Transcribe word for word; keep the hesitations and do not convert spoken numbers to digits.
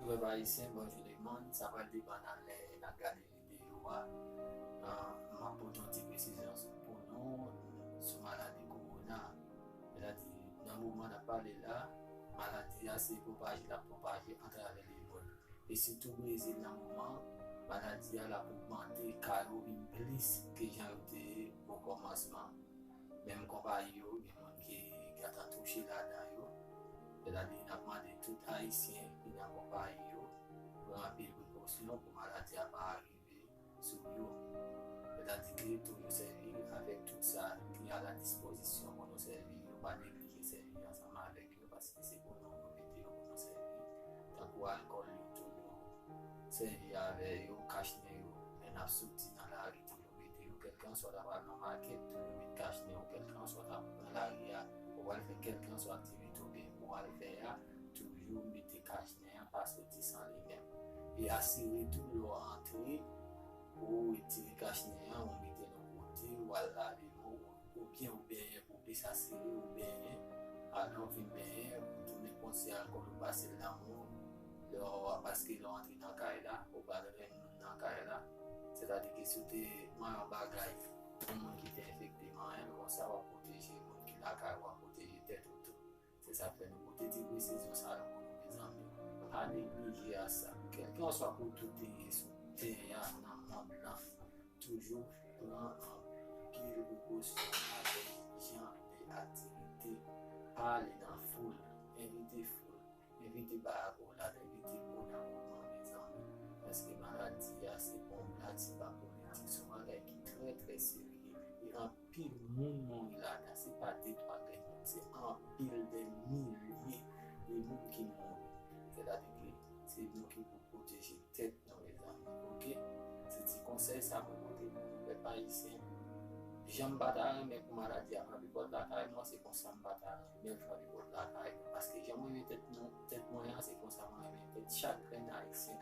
Pèp ayisyen, bonjou lemonn. Sa pral depann a lè n ap gade videyo a. Ah, m ap pote yon ti presizyon sou, pou nou, sou maladi kowona. Sètadi, nan moman n ap pale la, maladi a se pwopaje, l ap pwopaje atravè lemonn. E sitou Brezil nan moman, maladi a l ap ogmante, ka yo vin plis ke jan yo te ye okòmansman. Menm konpayi yo, gen moun ki gentan touche ladan yo. Sètadi, n ap mande tout Ayisyen ki nan konpayi yo pran anpil prekosyon pou maladi a pa rive sou yo. Sètadi ke toujou sèvi avèk tout sa ki a la dispozisyon pou nou sèvi yo, pa neglije sèvi ansanm avèk yo, paske se pou nou yo mete yo pou nou sèvi. Tankou alkòl, yo toujou sèvi avè yo, kachnen yo, lè n ap soti nan lari, toujou mete yo, kèlkanswa w ta pral nan makèt, toujou met kachnen w, kèlkanswa w ta pral nan lari a, ou pral fè kèlkanswa aktivite w gen pou w al fè a, toujou mete kachnen an, pa soti san li menm. E asire tou lè w antre, ou retire kachnen an, ou mete l yon kote, ou al lave men w, oubyen ou benyen pou plis asire, ou benyen, alè w fin benyen, ou tounen pran ti alkòl ou pase l nan men w, lè w, paske lè w antre nan kay la, ou pral renmen nan kay la. Sètadi ke si w te manyen yon bagay, yon moun ki te enfekte manyen l, konsa w ap pwoteje moun ki lakay ou, w ap pwoteje tèt ou tou. Se sa k fè nou pote ti presizyon sa yo pou nou, mezanmi. Pa neglije a sa. Kèlkanswa kote w te ye sou tè a, nan mond lan, toujou pran anpil prekosyon avèk jan de aktivite. Pa ale nan foul, evite foul, evite Barack Obama, evite Obama, mezanmi. Paske maladi a se pa yon blag, se pa politik, se yon bagay ki trè, trè serye. E anpil moun mouri ladan, se pa de twa grenn moun, se anpil, de milye de moun ki mouri. Sètadi ke se nou ki pou pwoteje tèt nou, mezanmi, oke? Se ti konsèy sa mwen pote pou nou, pèp ayisyen. Jan m pa ta renmen pou maladi a frape pòt lakay mwen, se konsa m pa ta renmen l frape pòt lakay mwen. Paske jan mwen renmen tèt mwen, tèt mwen an, se konsa mwen renmen tèt chak grenn ayisyen.